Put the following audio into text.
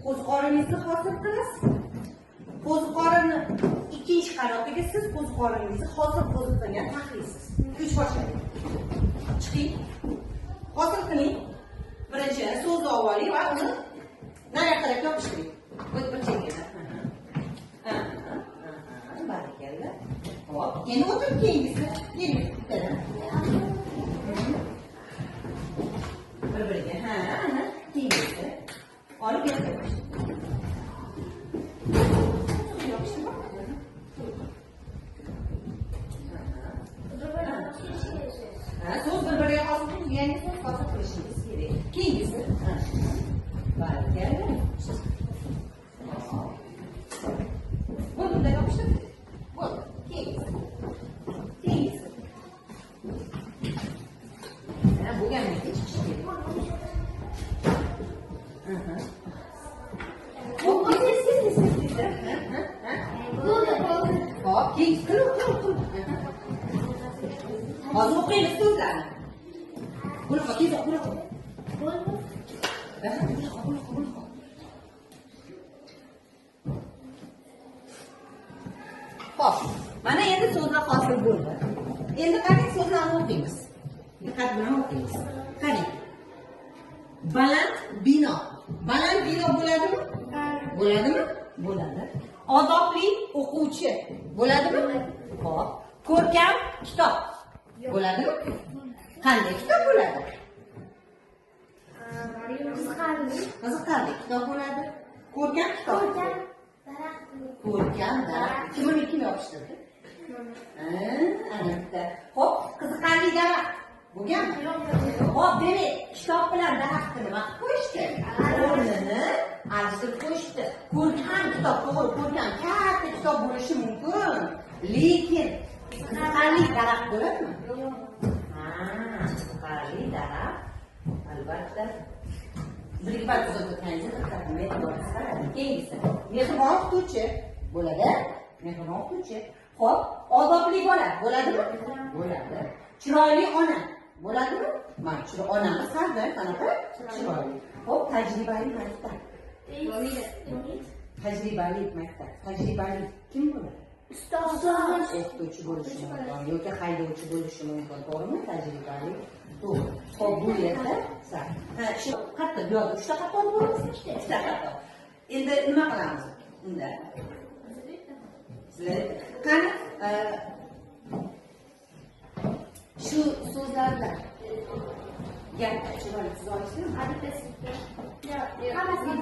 Qo'ziqoringizni hosil qilasiz. Qo'ziqorinni ikkinchi qanotiga siz qo'ziqoringizni hosil qilgan taxlaysiz. Kuch boshlaydi. Chiqing. Hosil qiling. Birinchi so'zni oling va uni nariyoq tarafga yopishtiring. Bir chekkaga. Barakalla. Hop, endi o'tirib keyingisi. Keling, bittadan. Bir-biriga. Ha, ana keyingisi. Olib yopishtiring. So'z bir-biriga hosil qilib, yangi so'z hosil qilishingiz kerak. Keyingisi. Barakalla. Bo'ldi, bunday yopishtirdik. Bo'ldi. Keyingisi. Keyingisi. Ha, bo'lgandan keyin chiqish kerak. Hop, tez, tez, tez, tez. Bo'ldi. Hop, keyingisi. Qil, qil, qil. Hozir o'qiymiz so'zlarni. Bunaqa tezroq, bunaqa. Bunaqa, bunaqa, bunaqa. Xo'p, mana endi so'zlar hosil bo'ldi. Endi qarang, so'zlarni o'qiymiz. Diqqat bilan o'qiymiz. Qarang. Baland bino. Baland bino bo'ladimi? Bo'ladimi? Bo'ladi. Odobli o'quvchi bo'ladimi? Xo'p. Ko'rkam kitob bo'ladimi? Qanday kitob bo'ladi? Qiziqarli. Qiziqarli kitob bo'ladi. Ko'rkam kitob. Ko'rkam daraxt. Kim uni kim yopishtirdi? Ana bitta. Xo'p, qiziqarli daraxt bo'lganmi? Xo'p, demak, kitob bilan daraxtni nima qilib qo'yishdi? O'rnini alishtirib qo'yishdi. Ko'rkam kitob, to'g'ri, ko'rkam katta kitob bo'lishi mumkin, lekin qiziqarli daraxt bo'ladimi? Ha, qiziqarli daraxt albatta. Bir-ikki bor tuzatib diqqatni e'tiboringizni qaradi. Keyingisi. Mehribon o'qituvchi bo'ladi. Mehribon o'qituvchi. Xo'p, odobli bola bo'ladimi? Bo'ladi. Chiroyli ona bo'ladimi? Mana chiroyli onamiz har doim qanaqa? Chiroyli. Xo'p, tajribali maktab. Tajribali maktab. Tajribali kim bo'ladi? Ustoz. O'qituvchi bo'lishi mumkin yoki haydovchi bo'lishi mumkin, to'g'rimi? Tajribali. To'g'ri. Xo'p, bu yerda ha, shu qatta bu yoqda 3 ta qator bo'ladi, 3 ta qator. Endi nima qilamiz unda? Sizlar qani shu so'zlarni gap chiroyli tuza olasizmi? Hammasi.